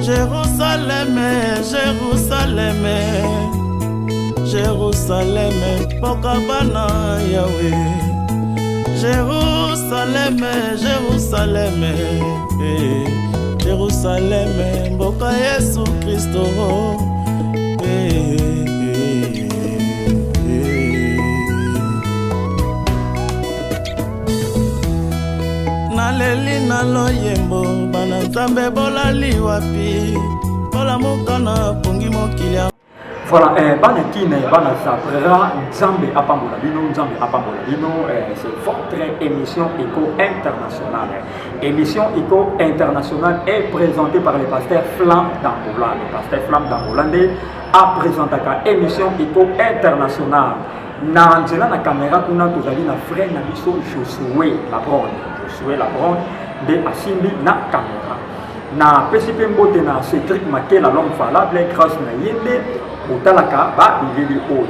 Jerusaleme, Jerusaleme, Jerusaleme, mboka bana Yawe. Jerusaleme, Jerusaleme, eh, Jerusaleme, mboka Yesu Kristo. Eh, eh, eh. Naleli na loyembo bana Nzambe, bolali wapi? Bolamuka na pongi mokili ya Voilà, bana Kine, bana Zaprera, Nzambe apambola bino, Nzambe apambola bino, c'est votre émission Eco International. Émission Eco International est présentée par le pasteur Flamme d'Angola. Le pasteur Flamme d'Angola nde a présentaka émission Eco International. Na nzela na caméra kuna tozali na frère na biso Josué Labron. Josué Labron nde asimbi na caméra. Napesi mpe mbote na Cédric Makela, l'homme valable, grâce na ye nde botalaka babilili oyo.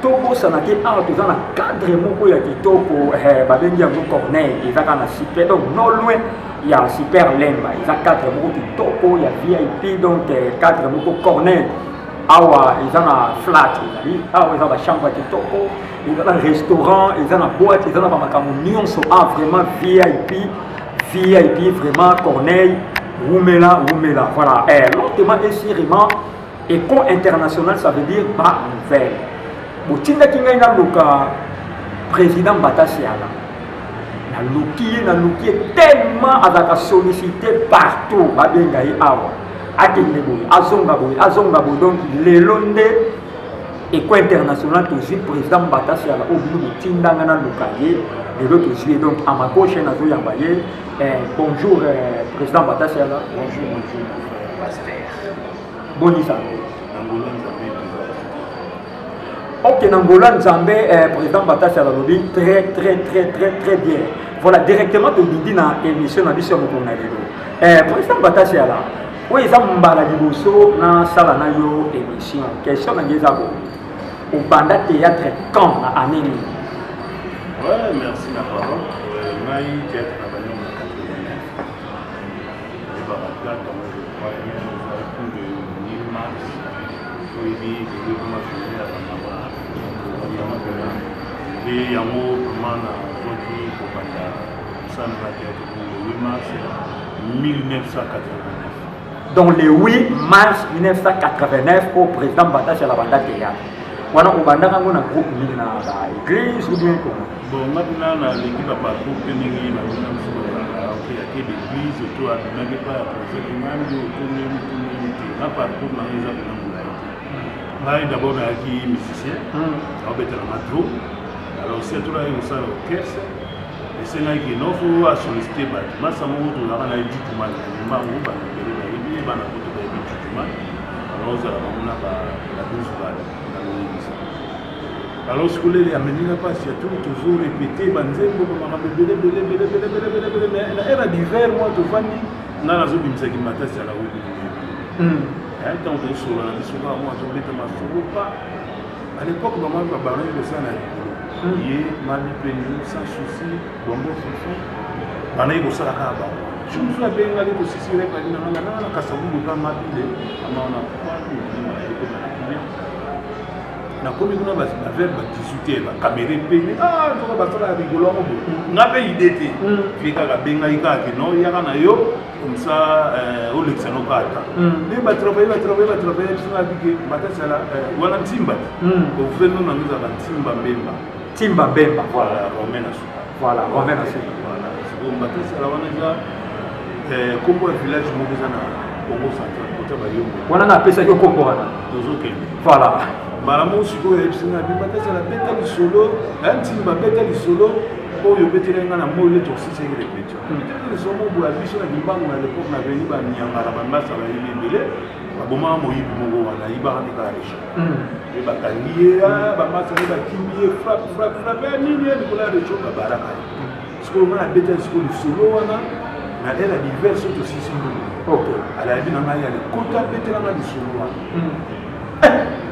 Tobosana te, awa toza na cadre moko ya kitoko, babengi yango Corneille, eza kaka na super, donc non loin ya Super Lemba. Eza cadre moko kitoko ya VIP, donc cadre moko Corneille. Awa eza na flat, ezali awa, eza bachambre ya kitoko, eza na restaurant, eza na boîte, eza na bamakambo nyonso. Ah, vraiment VIP, VIP vraiment. Corneille, wumela, wumela. Voilà, lentement et sûrement, Eco International, ça veut dire ba nouvelle. Botindaki ngai naluka président Batasiala, naluki ye, naluki ye tellement azalaka sollicité partout, babenga ye awa, akende boye, azonga boye, azonga boye. Donc lelo nde Eco International tozwi président Batasiala oyo bino botindanga naluka ye. Lelo tozwi ye, donc à ma gauche nazoyamba ye. Bonjour, président Batasiala. Bonjour, bonjour, mon frère pasteur. Boni sango? Na ngolo Nzambe, toza. Ok, na ngolo Nzambe, président Batasiala alobi très très très très très bien. Voilà, directement tobindi na émission na biso ya mokolo na lelo. Président Batasiala, oyo eza mbala liboso nasala na yo émission. Question na ngai eza boye: obanda théâtre quand, na année nini? Ouais, merci na parole. Ngai théâtre na bandi na 89. Nayebaka date yango, je crois bien, ezali plus de 8 mars. Oyebi lelo ekoma journée ya bamama, yango mpena nde yango vraiment nazwaki kobanda mosala na théâtre le 8 mars 1989. Donc le 8 mars 1989 au président Batasiala banda théâtre wana. Obandaka yango na groupe nini, na baéglise ou bien comment? Bon, nga mpena naleki baparcours mpe ndenge banina mosusu bazalaka, oke ake l'église to abimaki epai ya projet Ngambi to ndenge to ndenge te. Nga parcours na nga eza mpena molai te. Ngai d'abord nayaki musicien, naobetela matro. Alors surtout nayaki kosala orchestre, esengaki ke no faut asollicite bato. Masa moko tozalaka na ye, Jutumani Mbangu, bato ebele bayebi ye, bana poto bayebi Jutumani. Alors ozala bango na ba 12 bana naloyebisa. Alors sikolele ameninga mpasi ya tour, tozo répété banzembo, bamakambo ebele ebele ebele ebele ebele ebele ebele. Mais na ère d'hiver mwa tovandi, nga nazobimisaki matasi ya lawebi. Ntango tozosola na biso kaka mwa tobeta masolo pa, à l'époque bamami babanaki kosala na likolo ye mami peni sans souci bongo fifi banaki kosala kaka bango. Jour mosusu abengaki tosisi repali na nga nanga na Kasavubu mpa mabile amana na kimia. Nakomi kuna bavers ba 18 heures, bacaméra epene nzoka basalaka rigolo yango boye. Nga mpe idée te, vie kaka abengaki kaka ke no yaka na yo comme ça, olekisa no kaka nde batravaille, batravaille, batravaille. Biso na bike batasala wana Ntimba te, ovre no nango ezalaka Ntimba Mbemba. Ntimba Mbemba. Voilà, Romain na suka. Voilà, Romain na suka. Voilà, sikoyo batasala wana eza nkombo ya village moko eza na Congo Central, kota Bayombo. Wana na apesaki yo nkombo wana? Tozokende. Voilà. Mbala moko sikoyo ayebisi nga bi batasala, beta lisolo ya Ntimba, beta lisolo oyo obetelaki nga na moi nde tosisaki répétition. Beteli lisolo moko boye ya biso na Kimbangu. Na l'époque na veni banyangala, bambasa bayebi ebele, babomaka moyibi moko wana, ayibaka nde kaka réchaud. Ye bakangi ye, bambasa nde bakimi ye, frappe, frappe, frappe ya nini ye likolo ya réchaud, babaraka ye. Sikoyo nga nabeta sikoyo lisolo wana na ère d'hiver so tosisi ndungu. Alayebi na ngai ya lekota, abetelanga lisolo wana.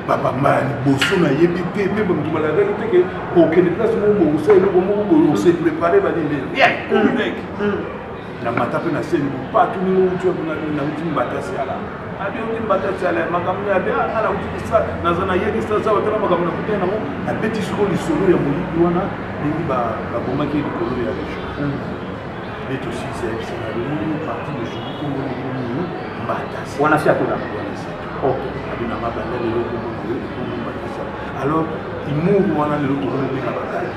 Papa, mbala liboso nayebi te mpe bato balakaki te ke okende place moko boye, osala eloko moko boye, ose prépare banini, rien komileki. Na mata mpe na seni bopatu ningo uti nauti Mbata Siala, abi outi Mbata Siala, makambo na abi nga nauti kisa, naza na ye kisasa, batala makambo na kutana nango. Abeti sikoyo lisolo ya moyibi wana, ndenge babomaki ye likolo ya région nde tosilisa. Yebisa na lomoni parti de jour kombo nini? Mbata. Wana si atuna. Wana si. Abi nanga banda lelo kombo na yo ekombo Mbata Siala. Alors humour wana lelo tokomobenga bakali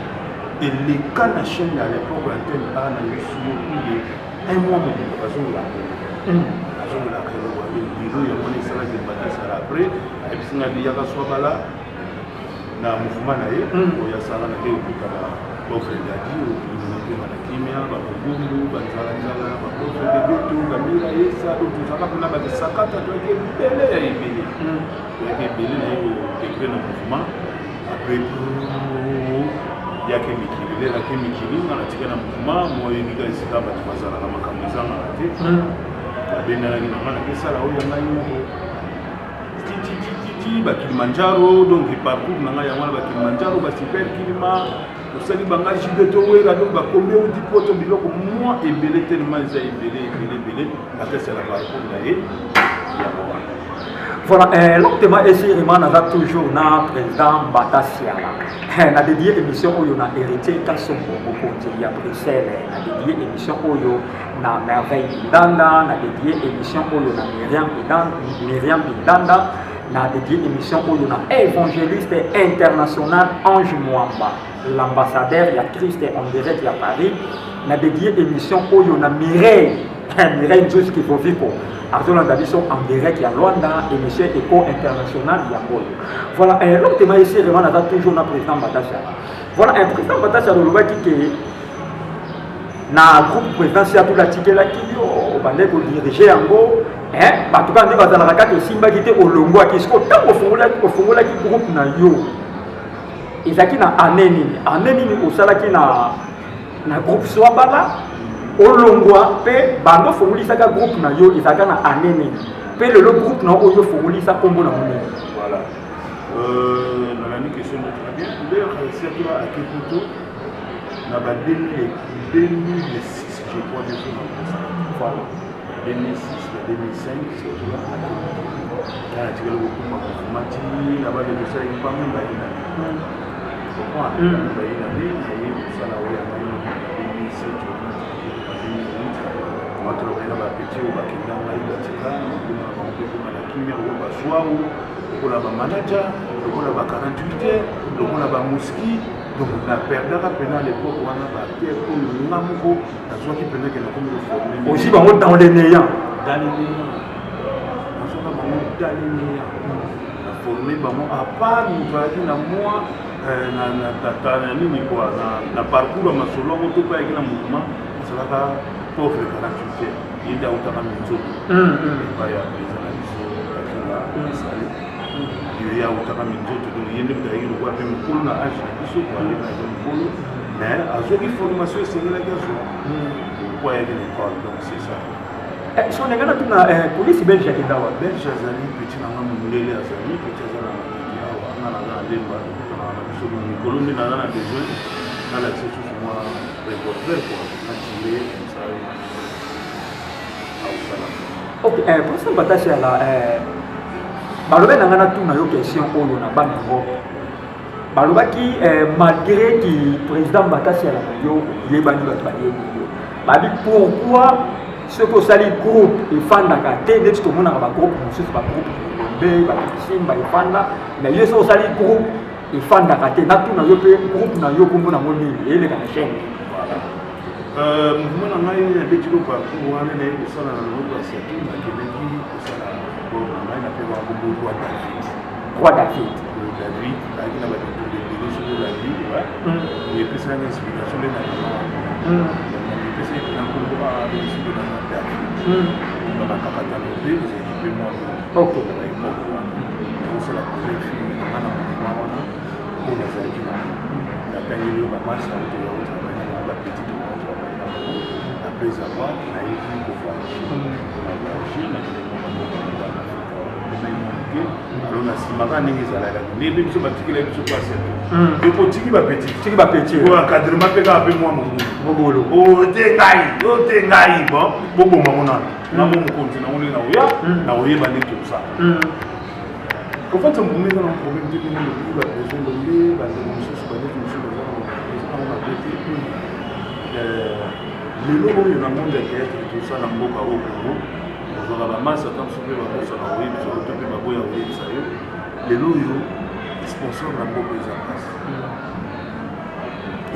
eleka na chaîne ya l'époque, Antenne A. Na yesu yo plus de un mois mobimba bazongolaka, azongolaka eloko lelo. Yango wana esalaki Mbata Siala. Après ayebisi nga biyaka Swabala na mouvement na ye oyo asala na ke okuta bapauvre Dadi okilinga na kimia, babobundu, banzalanzala, bapauvre Bebeto, bamira yesa. Donc tozalaka mpena bakisakata, toyaki ebele ya ebele, toyaki ebele na ye kointegre na mouvement. Après yake mikili, lelaki mikili, nga natika na mouvement. Moyebika esika bato bazalaka, makambo ezangaka te. Abendanaki na nga, nakesala oyo ya ngai moko titititi, bakilimanjaro. Donc parcours na ngai yango wana, bakilimanjaro, basuper kilima, tosali banga jibe, towera. Donc bakombe euti poto, biloko mwa ebele, tellement eza ebele, ebele, ebele. Bakesala parcours na ye yango wana. Voilà, lentement et sûrement, naza toujours na président Mbata Siala. Na dédié émission oyo na Héritier Kasongo, mokonzi ya Bruxelles. Na dédié émission oyo na Merveille Bindanda. Na dédié émission oyo na Myriam Bindanda, Myriam Bindanda. Na dédié émission oyo na évangéliste international Ange Mwamba, l'ambassadeur ya Christ en direct ya Paris. Na dédié émission oyo na Mireille, Mireille Nzuzi Kivoviko, azolanda biso en direct ya Luanda. Émission Éco International yango oyo. Voilà, lentement et sûrement, naza toujours na président Mbata Siala. Voilà, un président Mbata Siala, olobaki ke na groupe président Siatula atikelaki yo, obandaki kodirige yango, bato kaka nde bazalaka kaka, esimbaki te, olongwaki. Siko ntango ofungolaki groupe na yo, ezalaki na année nini? Année nini osalaki na groupe Swabala, olongwa? Mpe bando ofongolisaka groupe na yo, ezalaka na année nini? Mpe lelo groupe na yo oyo ofongolisa, nkombo na monini? Voilà, nalandi question très bien. D'ailleurs Siatula ake poto na ba 2006, je crois bien, so na Voilà. 2006 na 2005, Siatula ake poto, natikali kokuma mouvement ti na bande tosalaki pamwe baye na comprendre, baye na nde naye kosala oyo ya ngai na 2007 wana, 2008. Matolokaki na bapeti oyo bakenda ngai batika na bango mpe koma na kimia, lokola bazwau, lokola bamanager, lokola ba 48 heures, lokola bamoski. Donc naperdaka mpena à l'époque wana baacteur oyo nga moko nazwaki mpena ke nakomi koforme. Ozwi bango dans le néant. Dans le néant, nazwaka bango dans le néant, naforme bango. À part moto ayaki na mwa na nini kua na parcours ya masolo yango to mpe ayaki na mouvement, azalaka pauvre 48 heures, ye nde autaka minzoto epai ya président na biso Kakinga Esale. Ye autaka minzoto, donc ye nde moto ayaki lokola mpe mokolo na age na biso po ye aza mokolo, mais azwaki formation esengelaki azwa po ayaki na école. Donc c'est ça. So ndenge natuna, polisi belge akenda wapi? Belge azali petit na nga, mondele azali petit, aza na Matadi awa, nga naza na Lemba. Tokutanaka na biso mikolo nde naza na besoin nalakisa susu mwa revolver kua natire comme ça ausala. Ok, président Mbata Siala, balobi na ngai natuna yo question oyo. Na bana Europe balobaki, malgré ki président Mbata Siala na yo oyebani, bato bayebi yo, babi pourquoi soki osali groupe efandaka te neti tomonaka bagroupe mosusu, bagroupe elombe, bakisimba efanda, mais yo soki osali groupe efandaka te? Natuna yo mpe, groupe na yo kombo nango nini? Eyeleka na chaîne? Voilà, mouvement na ngai nabeti lo parcours wana, naye kosala na loboko ya Siatu, nakendaki kosala bord na ngai, napekaka kombo Roi David. Roi David. David ayaki na bato ebele, soki olandi epesaki inspiration nde na epesaki mpena nkombo soki naza David. Bakakatano mpe ezalaki mpe mwa na époque wana nakosala premier film nanga na mouvement wana oyo nazalaki na natangeli yo bamasi auto ya otravaille na bango, bapetit otravaille na bango. Après avoir nayeki kovoyage, na voyage, nakende mwa bamboka na Afrika, komai mwa moke. Alors na nsima nsima kaka ndenge ezalaka, ndenge biso batikela biso pasi ya to epo otiki bapetit. Tiki bapetit. Po encadrement mpe kaka mpe mwa mongulu. Mobulu. O te ngai, o te ngai. Bon, boboma ngo nano na mo mokonzi nango ndenge nakoya nakoyeba nde tosala. Kofandisa mokongo eza na problème te. Ndenge lobi bapresident lombe, bandeko mosusu, bandeko mosusu baza eza nango mabe te. Lelo oyo na monde ya théâtre tosala, mboka oyo Congo, ozwaka bamasi ata mosusu mpe babosana koyebisa yo to mpe baboya koyebisa yo. Lelo oyo sponsor na mboka eza mpasi.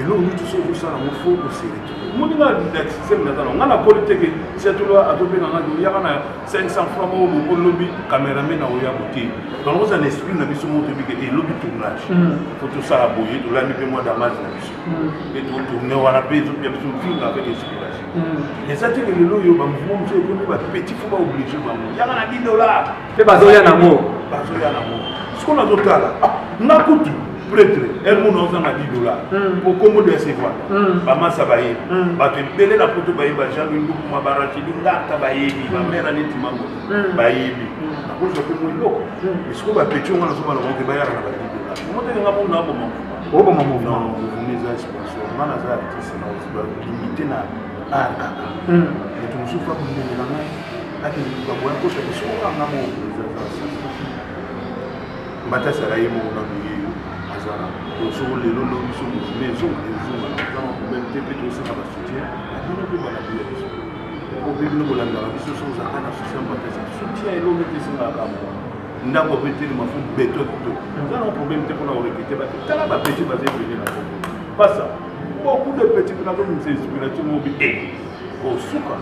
Eloko nini soki ozosala yango, faut ose retrouver. Omoni nga na système naza nango, nga nakoli teke siatolo atobenga nga oyaka na 500 franc moko boko lobi cameraman na oya bote. Donc oza na esprit na biso moko, toyebi ke elobi tournage faut tosala boye, tolandi mpe mwa damage na biso mpe totourne wana mpe ezopia biso vivre avec inspiration. Eza teke lelo oyo bamouvement mosusu ekomi bapetit, faut baoblige bango yaka na 10 $. Mpe bazoya nango. Bazoya nango. Siko nazotala nga kutu prêtre elmona ozanga 10 $, po kombo de sevana bamasa bayebi, bato ebele na poto bayeba Jean Louis Ndukuma, baracheli ngata bayebi, bamere neti mango bayebi, nakozwa mpe mo eloko. Siko bapetit onga nazomana bango ke bayaka na ba 10 $, omoteke nga mona aboma. Oboma mouvement. Non, mouvement eza sponsor. Nga naza artiste na limité na art kaka. Moto mosusu akondemela ngai akende baboya kosa biso nga moko eza mbatasala ye moko nanu ye aza na soko lelo lobi so mouvement ezonga, ezonga na ozanga problème te. Mpe tosenga basoutien na bino mpe balabi ya biso po mpe bino bolandaka biso. So ozalaka na soutien, mbatasi soutien elongi te, esengaka mwa ndako apo etelema, faut béton kitoko. Eza na problème te mpona korecruter bato. Tala bapetit baza ebele na Kongo, pasa beaucoup de petit mpe nazomisa inspiration mobi e kosuka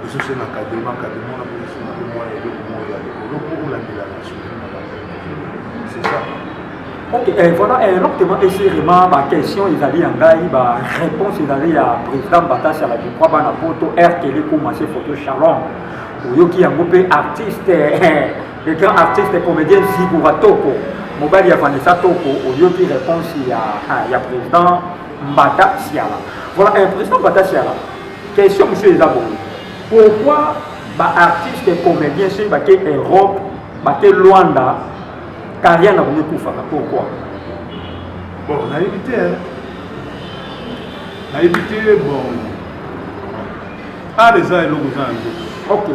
ezosenga encadrement, encadrement na kozosenga mpe mwa eloko moko ya likolo mpo olandela na suivi na bango, c'est ça. Ok, voilà, lentement et sûrement, ma question ezali ya ngai, ba réponse ezali ya président Batasi ala, je crois bana poto RTL commencé photo Shalom. Oyoki yango mpe artiste, le grand artiste comédien Zigura Toko, mobali ya Vanessa Toko, oyoki réponse ya président Mbata Siala. Voilà, président Mbata Siala, question monsieur eza boye. Pourquoi ba artiste comédien soki bake Europe, bake Luanda, carrière na bango ekufaka? Pourquoi? Bon, nayebi te, nayebi te. Bon, art eza eloko eza na nzoto. Ok,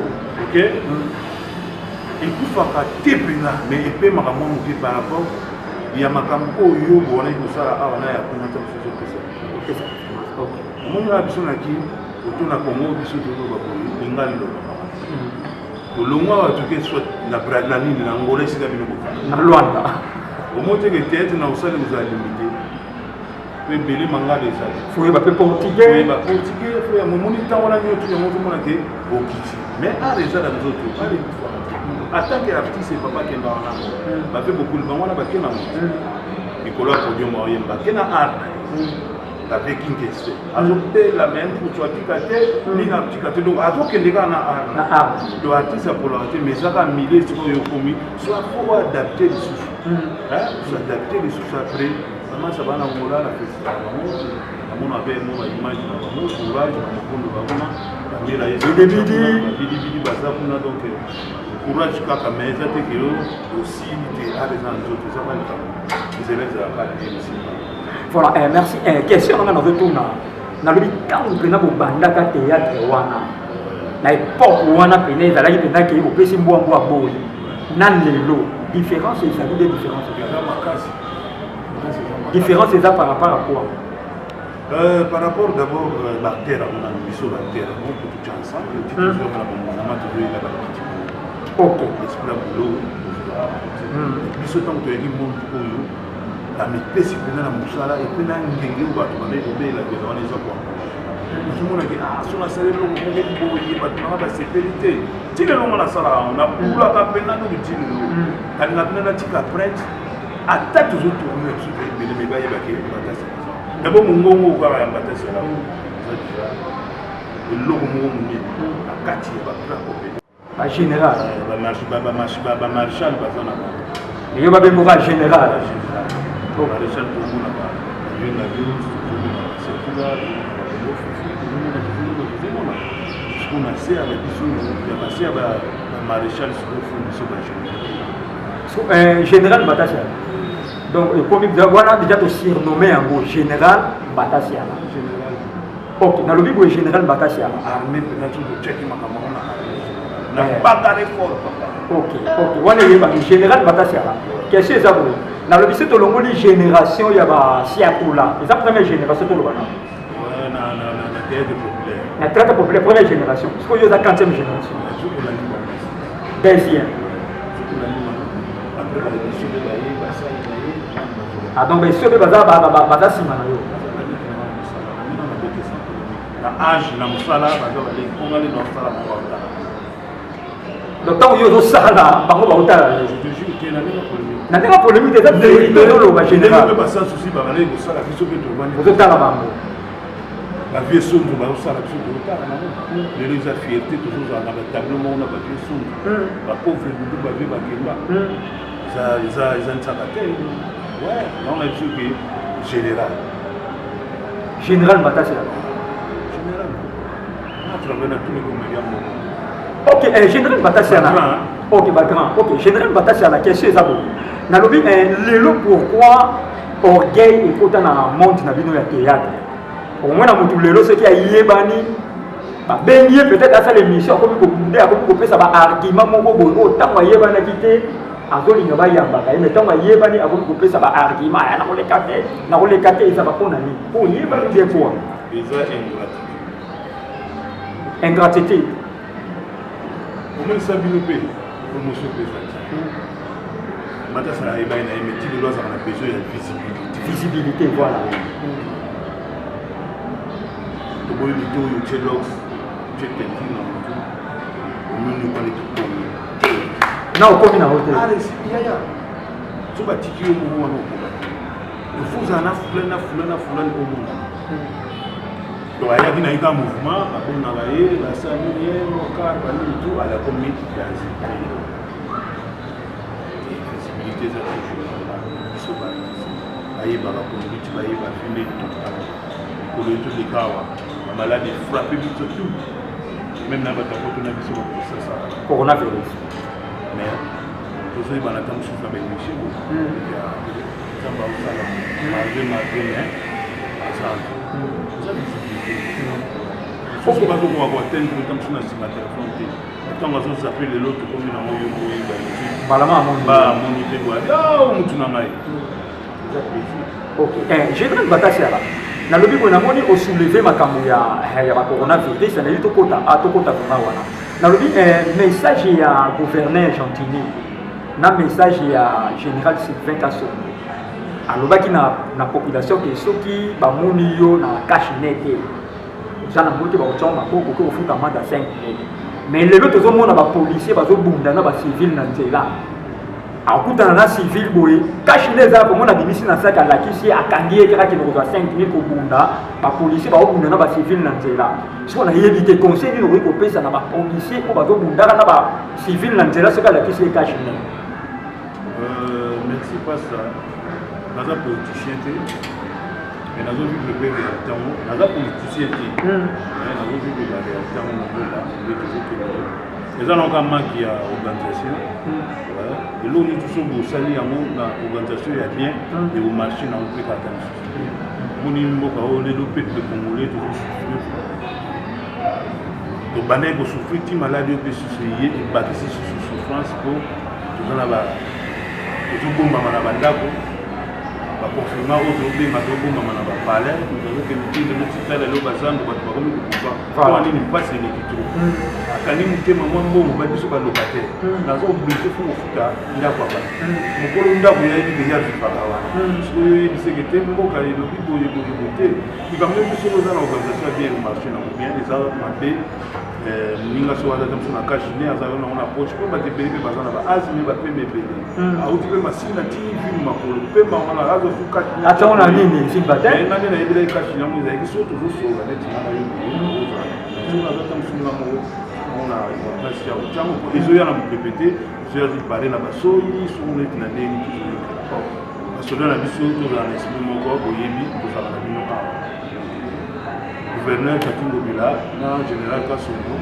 ekufaka te mpenza, mais epemaka mwa moke par rapport ya makambo oyo bowanaki kosala awa na ya kuna ta mosusu opesa. Omoni kaka biso na Kini oto na Congo, biso toloba boye linga liloba tolongwa awa, toke soit na nini, na Ngola, esika bino bofanda. Na Lwanda. Omoi teke théâtre na kosala kozala limité po ebele mangala ezali. Foyeba mpe portugais. Oyeba portugais, foya momoni ntango wana nyonso yango ozomona ke okiti, mais art eza na nzoto, art ekufaka te. En tant que artiste, papa akenda wana bape bokuli bango wana bake nango likolo ya podium, aoyemba ke na art na ye. Bape Kinkese azobela me mputu atika te, nini atika te, donc azokende kaka na art. Na art. Donc artiste apolaka te, mais eza kaka milieu sikoyo okomi so afo oadapte lisusu, s'adapte lisusu. Après bamasa bana Ngola na festival bango namona mpe mo baimage na bango, courage na mokondo bakuna bamela. Bidibidi. Bidibidi baza kuna, donc courage kaka, mais eza te ke yo osili te. Art eza na nzoto, eza kaka likambo nzela ezalaka te esimba. Voilà, merci. Question nanga nazotuna, nalobi ntango mpena bobandaka théâtre wana na époque wana, pene ezalaki mpena ke opesi mbwa mbwa boye, na lelo différence ezali de différence? Eza makasi, makasi, eza makasi. Différence eza par rapport à quoi? Par rapport d'abord baacteur yango na biso, baacteur yango po tutya ensemble ti tozwaka na bamouvement, tozoyela bakiti. Esprit ya boulot. Biso ntango toyaki monde oyo, bamipesi mpenza na mosala epe na ngenge oyo bato bandaki kobelabela wana eza kwa ozomonaki so nasali eloko moko boye, bato nanga basepeli te. Ti lelo nga nasalaka yango, nabulaka mpenza noki ti lelo, nalinga mpena natika printe ata tozotourne biso to ebele, me bayebaki Mbatasi d'abord mongongo kaka ya Mbatasi eza déjà eloko moko monene na kati ya baplan compétent. Bagénéral. Bamaréchal baza na bango. Yo babemboka général. Maréchal tomona bavieux na biso, tozomona basekula, tozomona, tozomona, tozomona. Sikoyo na se ya biso ya base ya bamaréchal, sikoyo fo biso bagénéral. Général Batasiala, donc ekomi wana déjà tosurnommé yango Général Batasiala. Ok, nalobi boye, Général Batasiala. Armée mpenza, ti totiaki makambo yango na armée na bagarre fort, papa. Ok, wana eyebani. Général Batasiala, question eza boye, nalobi se tolongoli génération ya basiatula, eza première génération, toloba na Na théâtre populaire. Na théâtre populaire, première génération. Sikoyo eza quantième génération? Deuxième. Après baémission mpe baye basali na ye. Ah, donc baesio mpe baza nsima na yo. Na age na mosala baza baleki mponga nde naosala bango baotala. Donc ntango yo ozosala, bango baotala. Je te jure te, na ndenge polémique. Na ndenge polémique, eza vérité oloba, général. Mpe basala susi babandaki kosala, biso mpe tovandi. Ozotala bango. Bavieux Sonzo bazosala, biso tozotala nango. Lelo eza fierté, tozozala na batableau moko na bavieux Sonzo, bapauvre Dudu, bavieux Bakemba. Eza ntsaka te, ouais, nango na biso ke général. Général Matasiala. Général na travaille na tous les comédiens moko. Ok, Général Batasiala. Ok, bagrand. Ok, Général Batasiala, question eza boye, nalobi lelo pourquoi orgueil ekota na monde na bino ya théâtre? Omona motu lelo soki ayebani, babengi ye peut-être asala émission, akomi kobunde, akomi kopesa baargument moko boye oyo ntango ayebanaki te azolinga bayambaka ye, mais ntango ayebani akomi kopesa baargument aya nakoleka te, nakoleka te. Ezaka mpona nini? Mpo oyebani bien quoi? Eza ingratitude. Ingratitude. Omonisa bino mpe promotion mpe eza ti Matasala ayebani na ye, mais ti lelo azalaka na besoin ya visibilité. Visibilité, voilà. Toboyi lito oyo tie locks, tie teinture na motu, omoni okwane tokomi. Na okomi na yo te. Yaya, so batiki yo moko wana, okoka te. Il ozala na fulani, na fulani, na fulani, omona. Donc ayaki na ye ka mouvement, babengaka ye, basali ye mokar banini tu, alakomi danger. Visibilité eza toujours biso baartiste bayebaka conduite, bayeba filme totala mikolo ye toleka awa, bamaladi frappe biso tout, même na bato akoto na biso bakosasa. Coronavirus. Mais tozoyebana ata mosusu na baémission Nzambe aosala malgré malgré, mais aza eza visibilité. Mosusu bazokoka koatteindre ta mosusu na nsima telefone te, ntango azozape lelo tokomi nango, yo koyeba. Balama amoni. Bamoni mpe boye mutu na ngai, eza plaisir. Ok, Général Batasiala, nalobi boye, namoni osoulever makambo ya bacoronavirus, nayebi tokota vraiment wana. Nalobi message ya gouverneur Gentini na message ya général Sylvain Kasongo, alobaki na population ke soki bamoni yo na cache-nez te, oza na ngo te, bakotia maboko ke kofuta amende ya 5 mille. Mais lelo tozomona bapolicier bazobunda na bacivile na nzela, akutana na civile boye, cache-nez eza komona, abimisi na saki, alakisi ye, akangi ye, kaka kende kozwa 5 mille. Kobunda, bapolicier baobunda na bacivile na nzela. Siko nayebi te conseil nini okoki kopesa na bapolicier oyo bazobundaka na bacivile na nzela soki alakisi ye cache-nez. Merci pasta. Naza politicien te, mais nazovivre mpe réalité yango. Naza politicien te, mais nazovivre ba réalité yango na mboka nde tozokende. Eza naoka manque ya organisation. Eloko nini so bosali yango na organisation ya bien, ekomarche nango mpe kaka mosusu. Moni mboka oyo lelo, peuple congolais tozosouffrir, tobandaki kosouffrir ti maladi oyo mpe susu ye ebakisi susu souffrance, mpo toza na tozobombama na bandako, baconfinement oyo tozobenga, tozobombama na bapalais, moto azokende te. Lelo titala lelo bazando, bato bakomi kokufa mpo nini? Mpasi eleki trop, akangi motema. Mwa mbongo ba biso balocataire, naza obligé fo kofuta ndako ya bato. Mokolo ndako yayebi ke ya vivaka wana, sikoyo oyebiseke te mboka elobi boye boye boye te. Likambo biso oza na organisation ya bien, marché nango bien, eza mabe. Moninga so aza mosu na cache-nez, aza nango na poche, mpo bato ebele mpe baza na baasthme, bapema ebele, auti mpe masina ti vile makolo pemba wana azwa su cache-nez. Atiango na nini, simba te. Nga nde nayebelaki cache-nez yango ezalaki so tozosola neti nga na yo boye, so naza ta mosu nga moko na place ya otiango, mpo ezoya na mopepe te, ezoya bare na basoi songo neti na ndenge tozoyokela basoda na biso. Tozala na esprit moko, boyebi tozala na bino awa. Gouverneur Gentiny Ngobila na général Kasongo,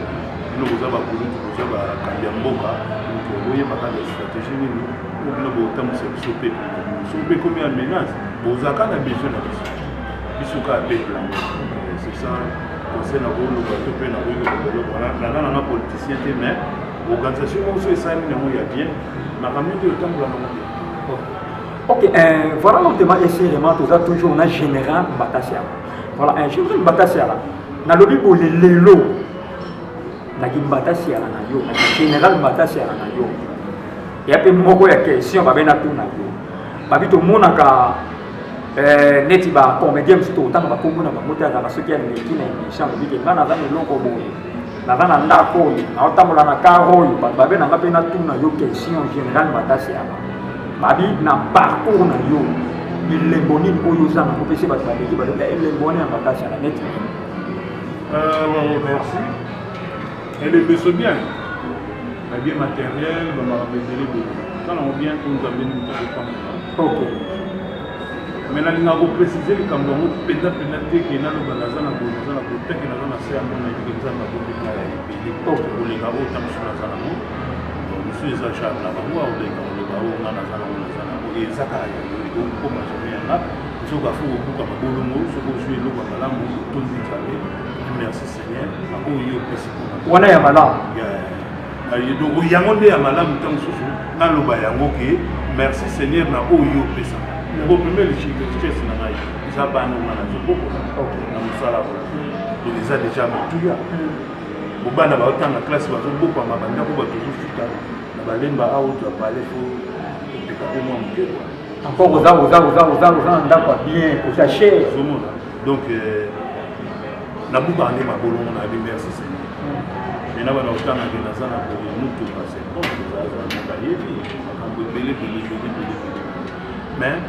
bino boza bakulutu, boza bakambi ya mboka, donc boyeba kaka stratégie nini oyo bino botambwisa biso peuple na bino. Soki mpe ekomi ya menace, bozalaka na besoin na biso, biso kaka peuple yango. C'est ça conseil na koloba to mpe nakoki koloba eloko wana. Naza nanga politicien te, mais organisation moko so esalemi nango ya bien, makambo nde otambola nango bien. Ok, voilà lentement et sérieusement, toza toujours na général Mbata Siala. Voilà, un général Mbata Siala. Nalobi boye lelo, naki Mbata Siala na yo, naki général Mbata Siala na yo. Ya pe moko ya question babe na tuna yo. Babi tomonaka neti ba comédien mosusu, tokotanga bakombo na bango te, azalaka soki aleki na émission, alobi ke nga naza na eloko boye, naza na ndako oyo, naotambola na car oyo. Bato babe na nga mpe natuna yo question, général Mbata Siala, babi na parcours na yo, bilembo nini oyo oza nango mpe se bato baleki balobi elembo wana ya Mbata Siala neti nini? Merci. Elembeso bien, babien matériel, bamakambo ebele ebele eza nango bien, mpo Nzambe nini moto azopambola. Mais nalingaka kopréciser likambo yango mpenza mpenza te ke naloba naza na boye, naza na boye te, ke naza na se ya mona yebi ke Nzambe abombi ngai ya ebele koleka oyo ta mosusu naza nango. Mosusu eza charge na bango, aolenga koloba oyo nga naza nango, naza nango, eza kaka ya yo, ekokoma jamais yanga. Soki afo kobuka mabolongo, soki ozwi eloko ya malamu, otondi Nzambe, merci Seigneur na oyo yo opesi mpona wana ya malamu. Donc yango nde ya malamu. Ntango mosusu naloba yango ke merci Seigneur na oyo yo opesa. Bo première richesse na ngai eza bana nga nazobokola na mosala oyo. Donc eza déjà motuya. Bobana baotanga classe, bazobokwama bandako, bato ozofuta na balemba awa, oyo apale fo opeka mpe mwa moke kua. Encore oza na ndako ya bien, oza cher. Ozomona, donc nabukaka nde mabolongo na yabi merci Seigneur. Mais na bana otangake, naza na boye, motuka, c'est bon, tozalazala, bayebi makambo ebele ebele ebele ebele ebele, mais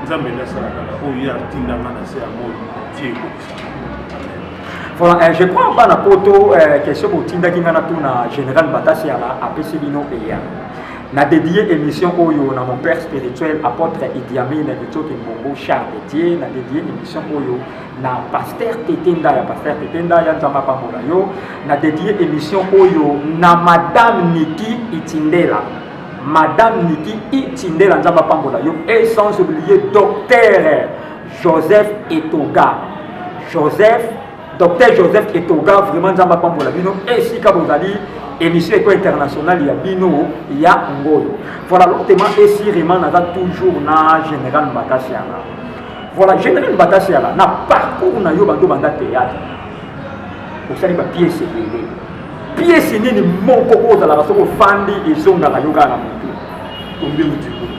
Nzambe nde asala kaka oyo ye atindanga na se ya moi tie ekokisa. Amen. Voilà, je crois bana poto, question botindaki nga na tuna général Mbata Siala, apesi bino eya. Na dédié émission oyo na mon père spirituel, apôtre Idi Amin Ritsoki Mbongo Charles de Dieu. Na dédié émission oyo na pasteur Tete Ndaya, pasteur Tete Ndaya, Nzambe apambola yo. Na dédié émission oyo na madame Niki Itindela. Madame Niki Itindela, Nzambe apambola yo. Et sans oublier docteur Joseph Etoga. Joseph, docteur Joseph Etoga, vraiment Nzambe apambola bino esika bozali. Émission Eko International ya bino ya ngoyo. Voilà, lentement et sûrement, naza toujours na général Mbata Siala. Voilà, général Mbata Siala, na parcours na yo, bando banda théâtre, osali ba pièce ebele. Pièce nini moko oyo ozalaka soki ofandi ezongaka yo kaka na motu? Kombi euti poto.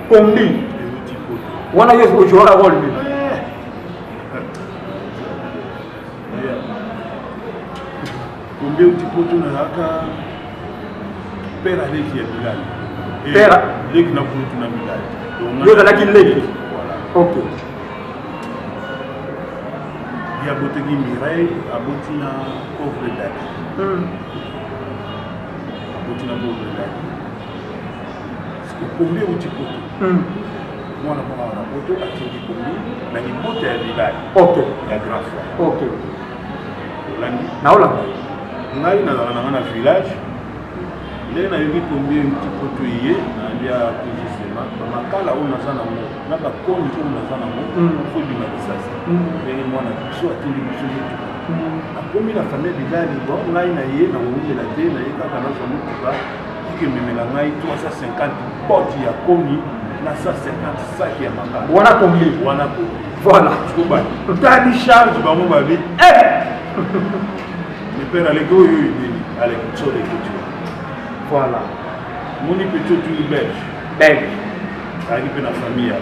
Kombi euti poto. Wana yo ojouaka rôle nini? Kombi euti poto, nazalaka père aleki ya Bilali. Père leki na kulutu na Bilali. Yo ozalaki leki? Voilà. Ye abotaki Mireille, aboti na pauvre Dadi. Aboti na pauvre Dadi. Kombi euti poto. Mwana moko na poto atindi kombi na libota ya Bilali. Ya grand frère. Olandi? Naolanda. Ngai nazalaka nanga na village. Ndenge nayoki kombi euti poto, ye nayambia justement bamakala oyo naza nango na bakoni oyo naza nango fo ebima lisasi. Ndenge mwana biso atindi biso motuka, akomi na famille Bilali. Bon, ngai na ye nakowumela te, na ye kaka nazwa motuka ekememela ngai 350 botte ya koni na 150 saki ya makala. Wana kombi? Wana kombi. Tali charge bango babi le père aleki oyo nini, aleki tsolo ekoti. Moni petit otuni Belge. Belge. Azalaki mpe na famille ya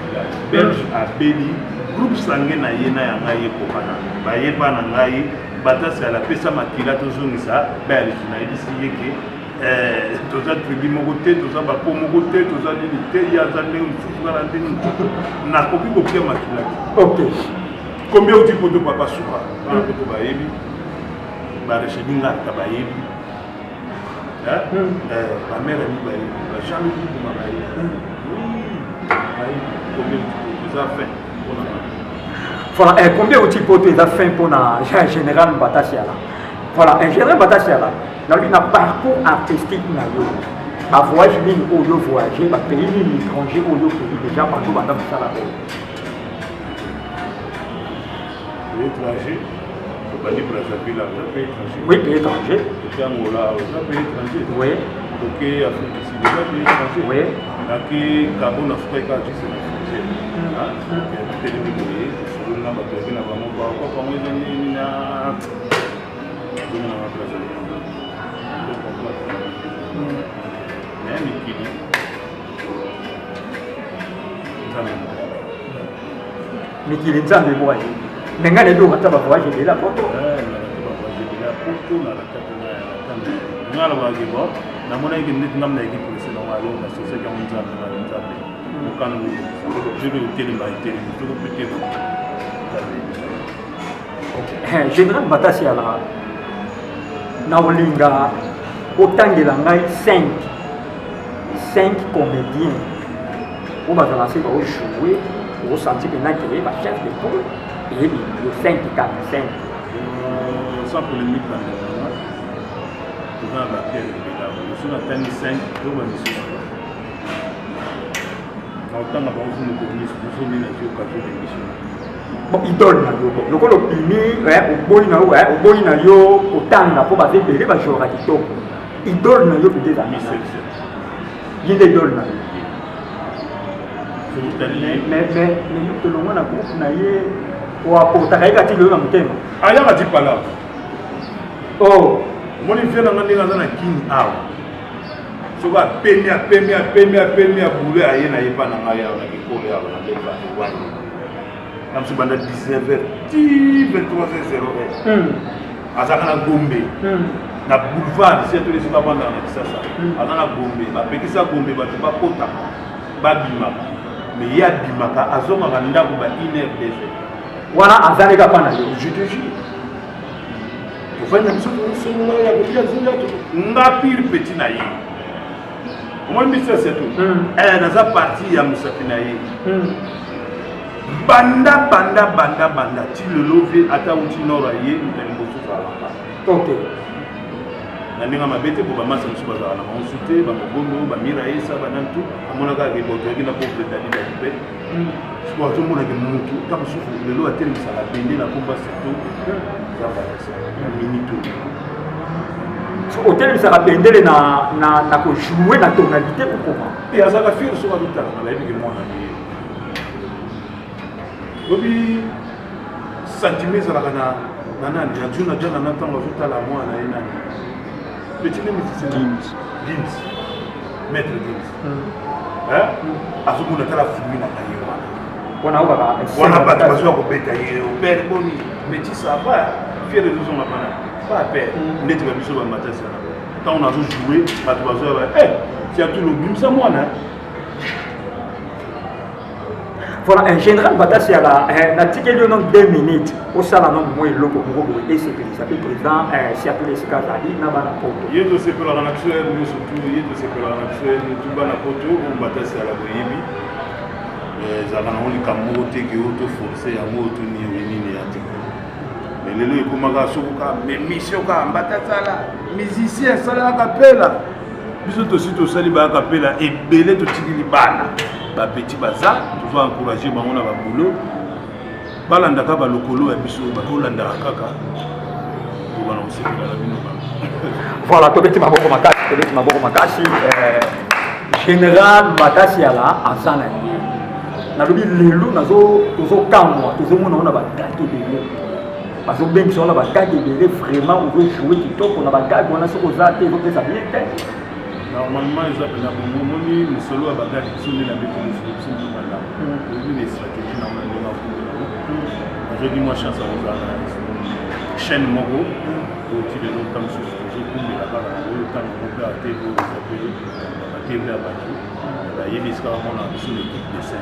Bilali. Belge abeli, groupe sanguin na ye na ya ngai ekokana. Bayeba na ngai Batasi alapesa makila tozongisa Belge. Nayebisi ye ke toza tribu moko te, toza bapo moko te, toza nini te. Ye aza ndenge mosusu, nga na ndenge mosusu, nakoki kopia makila te. Combien outi poto, papa suka bana poto bayebi, barechedi ngata bayebi, bamare ami bayebi, bajean luc Lukuma bayebi. Oui, bayebi combien outi poto, eza fin mpona. Voilà, eh, combien outi poto eza fin mpona général Mbatasiala. Voilà, un général Mbatasiala, nalobi na parcours artistique na yo, bavoyage nini oyo voyage, bapays nini étranger oyo okei déjà bato banda mosala oyo? Pays étranger, tobandi Brazzaville, aza pays étranger. Oui, pays étranger. Toke Angola, oza pays étranger. Oui. Toke Afrique du Sud, eza pays étranger. Oui. Nake Gabon, nafukaki kaka juste na frontière. Telemi boye, tosololi na bato yaki na bango, bakopango eza nini na zonga na Brazzaville. Mais mikili, Nzambe moko. Mikili, Nzambe moko ayebi. Me ngai nayebi okata bavoyage ebele ya poto. Bavoyage ebele ya poto nga alobaki bon, namonaki ndeti ngam na équipe presse nango, alors nasosiaki yango Nzambe na Nzambe mokano soki otelema etelemi, soki mpe te, Nzambe. Général Mbatasi ala, na olinga otangela ngai 5 comédiens oyo bazala se baojoue, osanti mpena ke bachef de poule eyebi yo, 5 kaka, 5. Sans polémique, bandeko nanga, toza na bapere ebele awa. Mosu natangi 5 to bamisusu na otanga bango so mokolo nyonso mosu nde nazwi occasion d'émission. Bon, idole na yo, bon, lokola opimi, oboyi na yo, oboyi na yo kotanga mpo baza ebele bajouaka kitoko, idole na yo mpenza eza ye nde idole na yo? Mais yo tolongwa na groupe na ye, oaportaka ye kati lelo na motema. Ayaka ti pala. Oh. Omoni vie nanga ndenge aza na Kini awa, soki apemi, apemi, apemi, apemi, abule, aye na ye mpa na ngai awa na kikolo awa na beba wani na biso banda 19 h ti 23 h 01. Azalaka na Gombe, na boulevard surtout esika avandaka na Kisasa. Aza na Gombe, bapekisa Gombe bato bakotaka babimaka, mais ye abimaka, azongaka ndako ba 1 heure, 2 heures. Wana azali kaka na yo? Je te jure, tofandi na biso, tozosolola ya kolia zinga nga pire petit na ye. Omoni biso surtout, naza parti ya mosapi na ye banda banda banda banda ti lelo. Ve ata uti nord, aye moto ya liboso ozalaka. Na ndenge mabe te, po bamasa mosusu bazalaka na bango su te, bamogondo, bamira esa banantu, amonaka kaka boto yaki na pauvre dadi dadi mpe siko azomonaki motu ta mosusu lelo atelemisaka bende na komba surtout eza balasa na minute oyo. Otelemisaka bendele na kojoue na tonalité ou comment? E azalaka fier soki azotalaka, nayebiki mwana ye lobi sentiment ezalaka na nani na juna jana na ntango azotala mwana ye nani, petit ne musicien Gims, maître Gims, azomona tala fruit na ye wana. Wana okaka. Wana bato bazwa kobeta ye père boni petit, ça va, fier ezozonga pana pa père ndeti babiso bamatasi wana. Ntango nazojoue, bato bazoya ba tiatulu obimisa mwana. Voilà, un général Batasi ala, natikeli yo nano 2 minutes, osala nano mwa eloko moko boye esepelisa mpe président siatula esika azali na bana poto. Ye tosepelaka na biso ere nyonso tu, ye tosepelaka na biso ere tu, bana poto oyo Mbatasi ala boyebi, ezalaka nango likambo moko te ke oyo toforce yango oyo toni oyo nini ya te. Mais lelo ekomaka soko kaka émission kaka Mbatasi ala musicien asalaka kapela, biso tosi tosali baya kapela ebele, totikili bana bapeti baza, tozo encourage bango na babulo, balandaka balokolo ya biso, bakolandaka kaka tobana kosepela na bino. Voilà, tobeti maboko makasi, tobeti maboko makasi. Général Makasi ala aza na ye, nalobi lelo tozokamwa, tozomona ngo na bagage ebele, bazobengisa ngo na bagage ebele. Vraiment ozojoue kitoko na bagage wana, soki oza te ezopesa bien te. Normalement eza mpena bongo. Omoni mosolo ya bagage, biso nde na beti biso biso nde malamu, oyebi na stratégie na wana ndenge afumbela. Nazwaki mwa chance ya kozala na chaîne moko oyo ti lelo ntango mosusu tozokumbela kaka na oyo ntango moko mpe atv oyo eza mpe batv ya bato bayebi esika bamona biso na équipe de 5,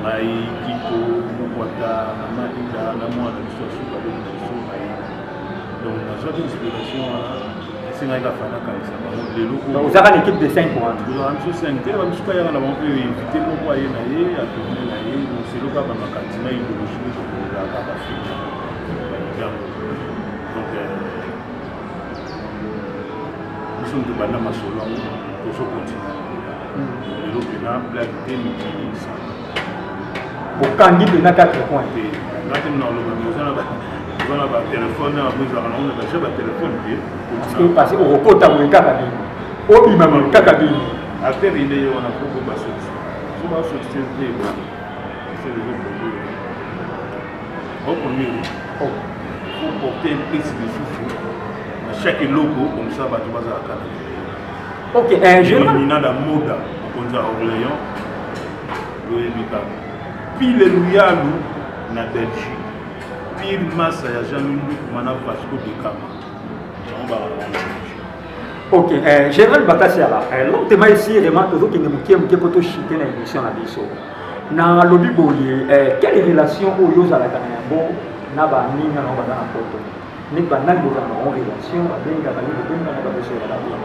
ngai, Kito Mokwata na Malika na mwana biso ya suka lobi na biso Mayina. Donc nazwaki inspiration wana, esengaki kaka nakanisa bango lelo. Ozaka na équipe de 5 wana? Tozalaka biso 5 te, bamisusu ayaka na bango mpe invité moko aye na ye, atourne na ye. Donc selo kaka bamakanisi na idéologie. Ezalaka bafilme yango. Donc biso moto banda masolo yango, tozocontinue lelo mpena, blague te, mikili. Bokangi mpena 4 points. Te, nga te, na oloba oza na batelefone na bango, ezalaka nango na baja batelefone te. Parce que okokota boye kaka bino, obima boye kaka bino. Acteur inde ye wana, faut ko basolution, so basolution te, c'est les autres. Okonire faut porter plus lisusu na chaque eloko, comme ça bato bazalaka na Ok, général Nina da Moda, mokonzi ya Orléans, oyebi kaka pile Luyalu na Belgique, pire masa ya Jean Lundukuma na Vasco de Gama, bango bakala na Belgique. Ok, général Batasiala, longtemps ici, vraiment tozokende moke moke mpo toshite na émission na biso. Nalobi boye, quelle relation oyo ozalaka na yango na baninga nango baza na Poto? Neti banani bozala bango relation, babengaka yo, bobengaka, babesolaka bien?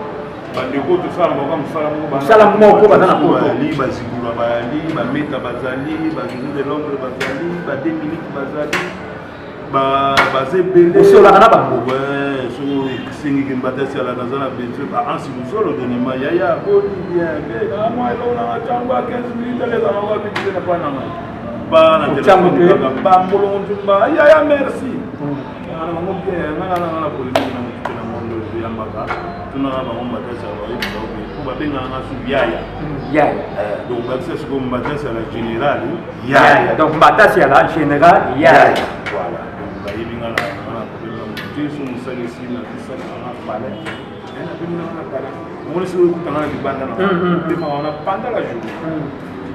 Bandeko tosala bango mosala moko. Mosala moko, baza na Poto. Bayali bazigula, bayali bameta, bazali bajour de Londres, bazali ba 2 minutes, bazali baza ebele. Osolaka na bango? So esengiki Mbatasiala, naza na besoin baansi mosolo denima yaya, boni bien be mwa eloko nanga ntango ya 15 minutes alezaka wapi te na pa nanga pa na telefone kaka bambolongo nzumba yaya, merci nga na bango bien. Nga nanga na polémique na motu te na mondo eyambaka tunaka bango. Mbatasiala bayebisa oke po babengaka nga su yaya. Yaya. Donc bakisa sikoyo Mbatasiala général. Yaya, donc Mbatasiala général yaya. Voilà, donc bayebi nga na problème na motu te. So mosala esili na bisalaka nga palais, napemi nanga na palais, omoni soki okutanga na libanda na pemaka wana pendant la journée.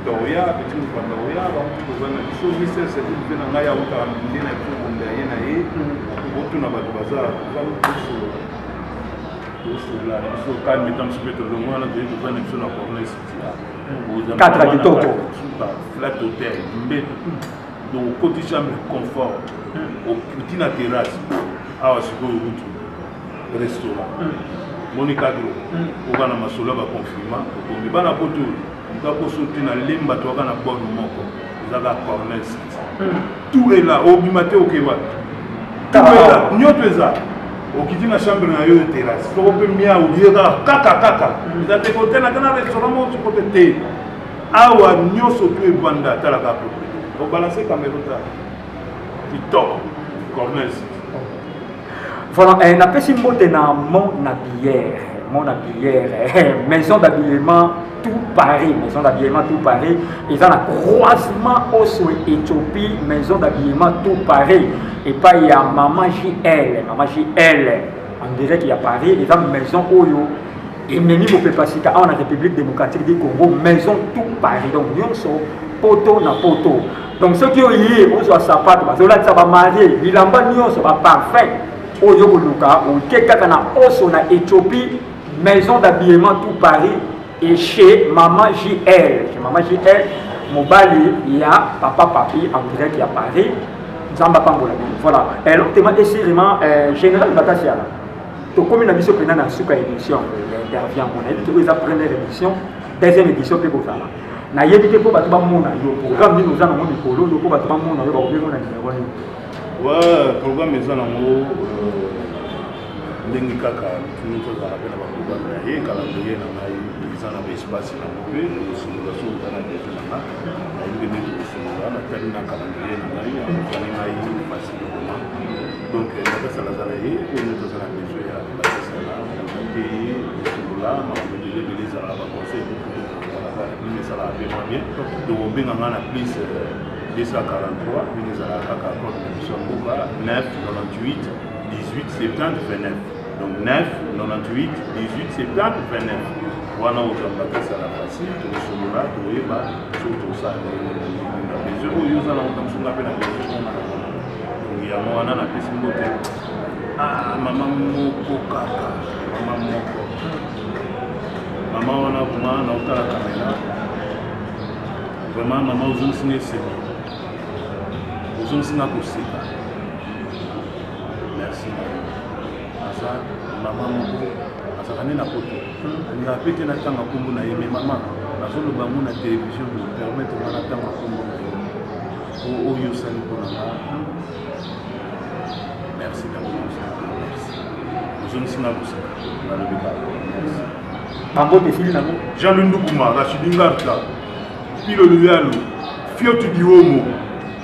Tita oya, petit mopanda oya, bango kozala na biso mister Cedric mpe na ngai autaka nde na biso bonde ye na ye botuna bato baza tosolola, tosolola na biso calme. Ta mosu mpe tolongo wana, toye tovanda na biso na Corner City. Cadre kitoko. Suka flat hotel mbeto, donc okoti chambre confort, okuti na terrasse. Awa sikoyo kutu restaurant moni cadre oka na masolo ya baconfinement, okomi bana poto moto akoso te na lemba, toaka na bonne moko ezaka Corner City, tout est là. Obima te, okeba, tout est là, nyonso eza. Okiti na chambre na yo, terrasse soko mpe mia olie kaka kaka kaka, eza te kotena te na restaurant moko soko mpe te. Awa nyonso tu evanda, talaka propriété, obalance caméra, ta kitoko, Corner City. Voilà, napesi mbote na Mon Habillère, Mon Habillère, maison d'habillement tout Paris, maison d'habillement tout Paris, eza na croisement Oso Éthiopie, maison d'habillement tout Paris, epai ya Mama JL, Mama JL, en direct ya Paris, eza maison oyo ememi mopepa sika awa na République démocratique du Congo, maison tout Paris, donc nyonso poto na poto. Donc soki oye ozwa sapato, bazolatisa bamarie, bilamba nyonso, baparfum oyo koluka, oke kaka na Oso na Éthiopie, maison d'habillement tout Paris et chez Mama JL, chez Mama JL, mobali ya papa Papi en direct ya Paris. Nzambe apambola bino. Voilà, eloko esirima, général Batasiala, tokomi na biso mpena na suka émission ya interview. Yango nayebi te, oyo eza première édition, deuxième édition mpe kozala, nayebi te. Mpo bato bamona yo, programme nini oza nango mikolo oyo? Mpo bato bamona yo, bakobengo na numero nini? Ouais, programme eza nango ndenge kaka motu nyonso azalaka mpe na baprogramme na ye. Calendrier na ngai eza na baespace nango mpe tokosolola. So oza na besoin na nga, nayebi nde tokosolola. Natali na calendrier na ngai, akozwani ngai facile vraiment. Donc nakasala aza na ye, oyo nyonso aza na besoin ya bakasala, contacte ye, kosolola makambo ebele ebele. Ezalaka baconseil nini, esalaka mpe mwa bien. Donc obenga nga na plus 243, ndenge ezalaka kaka code na biso ya mboka, 9 98 18 70 29. Donc 9 98 18 70 29 wana ozwa bakasala facile. Tokosolola, tokoyeba soki tokosala ndenge na besoin oyo oza nango, tamosunga mpe na besoin ona nango. Donc yango wana napesi mbote. Ah, mama moko kaka, mama moko, mama wana vraiment naotala kamera, vraiment mama ozongisinga esengo, ozongisinga koseka, merci. Aza mama moko azalaka nde na Poto, alingaka mpe te natanga nkombo na ye, mais mama, nazoloba yango na télévision, permettre nga natanga nkombo na ye. Po oyo osali mpo na nga, merci d'abord, merci. Ozongisi nga mosika, nalobi kaka merci. Bango esili nango. Jean-Louis Ndukuma, Rachidi Ngarta, Pilo Luyalu, Fiotu Diomo,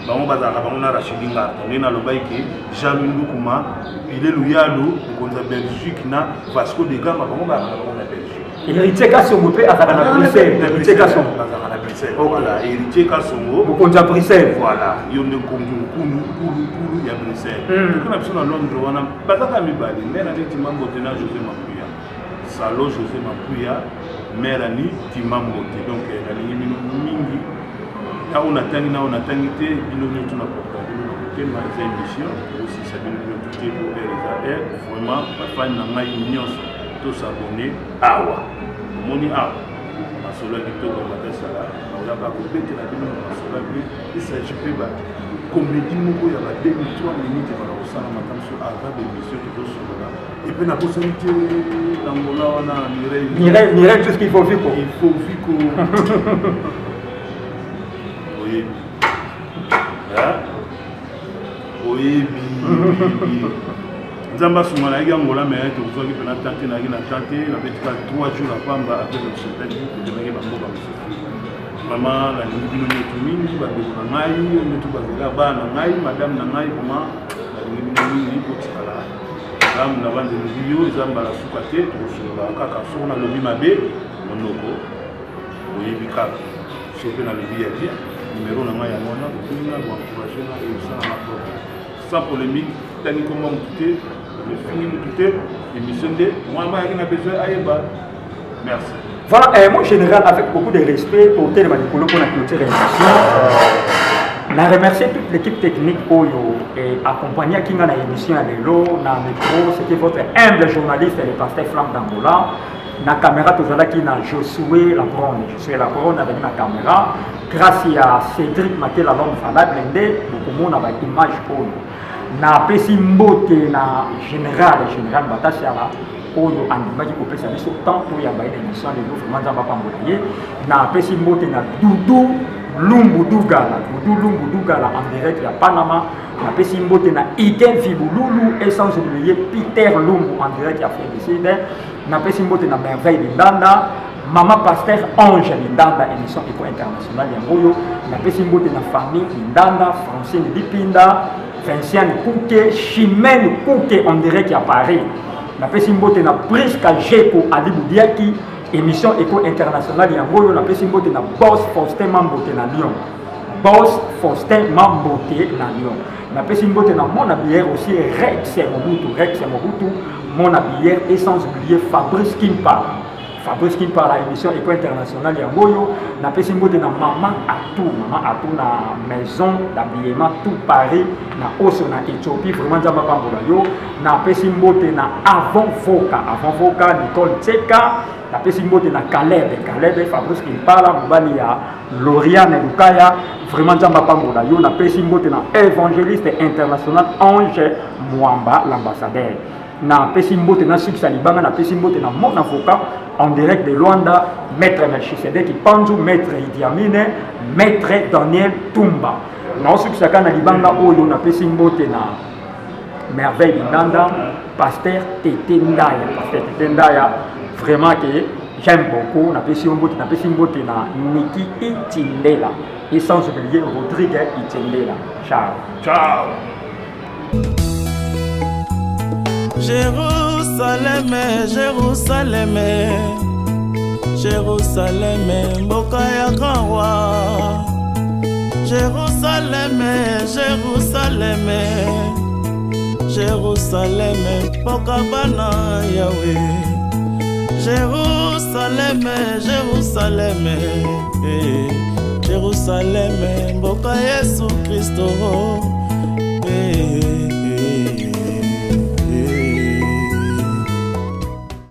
bango bazalaka bango na Rachidi Ngarta. Ndenge nalobaki ke Jean-Louis Ndukuma, Pile Luyalu, mokonzi ya Belgique na Vasco de Gama, bango bazalaka bango na Belgique. Héritier Kasongo mpe azalaka na Bruxelles. Héritier Kasongo azalaka na Bruxelles. Voilà, Héritier Kasongo. Mokonzi ya Bruxelles. Voilà, yo nde nkonzi nkulu nkulu nkulu ya Bruxelles. Toke na biso na Londres wana bazaka mibale, mère ani Timambote na José Mapuya. Salo José Mapuya, mère ani Timambote. Donc nalingi bino mingi. Ntango natangi nao natangi te bino nyonso na porta bino na motema, eza émission okosisa bino nyonso te po heure eza heure. Vraiment bafani na ngai nyonso tosabone awa, omoni awa masolo ya kitoko matasala nakoyaka kobetela bino na masolo ya bien. Il s'agit mpe ba comédie moko ya ba 2 3 minutes bana kosala mata mosusu avant d'émission tozosolola. Epuis nabosani te na Ngola wana Mireille. Mireille, Mireille, tout ce qu'il faut viko. Il faut viko. Oyebi. Oyebi. Nzambe asunga, nayaki Angola me tokozwaki mpena tante, nayaki na tante, nabetika 3 jours na pamba, apres tosotaki tokendaki bamboka mosusu. Vraiment nalingi bino nyonso mingi, bandeko na ngai nyonso bazala, bana na ngai, madame na ngai, vraiment nalingi bino mingi. Botikala malamu na bandelobi yo, eza mbala suka te, tokosolola kaka. Soko nalobi mabe monoko, oyebi kaka. So mpe nalobi ya bien, numero na ngai yango wana, bobenga, boencourage nga, eosalanga propre, sans polémique. Tangi komba motu te, efingi motu te, émission nde mwana ayaki na besoin ayeba. Merci. Voilà, mon général, avec beaucoup de respect pour Télé Manikolo pour la clôture émission. Na remercier toute l'équipe technique oyo et accompagné Kinga na émission ya lelo. Na micro, c'était votre humble journaliste, le pasteur Flamme d'Angola. Na caméra, tozalaki na Josué Labronne. Josué Labronne avec na caméra. Grâce à Cédric Makela, l'homme valable, nde bokomona ba image oyo. Napesi mbote na général Batasiala oyo andimaki kopesa biso temps toyamba ye na émission lelo. Vraiment Nzambe apambola ye. Napesi mbote na Dudu Lumbu Dugala, Dudu Lumbu Dugala en direct ya Panama. Napesi mbote na Igen Vibululu et sans oublier Peter Lumbu en direct ya Afrique du Sud. Napesi mbote na Merveille Lindanda, Mama Pasteur Ange Lindanda, émission Eco International yango oyo. Napesi mbote na famille Lindanda, Francine Lipinda, Vinciane Kuke, Chimène Kuke en direct ya Paris. Napesi mbote na Priska Jeko Ali Boudiaki, émission Eco International yango oyo. Napesi mbote na Boss Faustin Mambote na Lyon. Boss Faustin Mambote na Lyon. Napesi mbote na mon habilleur aussi Rex Mobutu, Rex Mobutu, mon habilleur, et sans oublier Fabrice Kimpa. Fabrice Kimpa, la émission Eco International yango oyo. Napesi mbote na Mama Atou, Mama Atou na maison d'habillement tout Paris na Oso na Éthiopie, vraiment Nzambe apambola yo. Napesi mbote na Avant Voka, Avant Voka, Nicole Tseka. Napesi mbote na Caleb, Caleb Fabrice Kimpala, mobali ya Lauriane Lukaya, vraiment Nzambe apambola yo. Napesi mbote na évangéliste international Ange Mwamba, l'ambassadeur. Napesi mbote na Sukisa Libanga, napesi mbote na mon avocat en direct de Luanda, maître Melchisedek Panzu, maître Idi Amine, maître Daniel Tumba. Naosukisaka na libanga oyo, napesi mbote na Merveille Lindanda, pasteur Tete Ndaya, pasteur Tete Ndaya, vraiment que j'aime beaucoup. Napesi mbote, napesi mbote na Niki Itindela et sans oublier Rodrigue Itindela. Ciao. Ciao. Jérusalem, Jérusalem, Jérusalem, mboka ya grand roi. Jérusalem, Jérusalem, Jérusalem, mboka bana Yawe. Jérusalem, Jérusalem, eh, Jérusalem, mboka Yesu Kristo.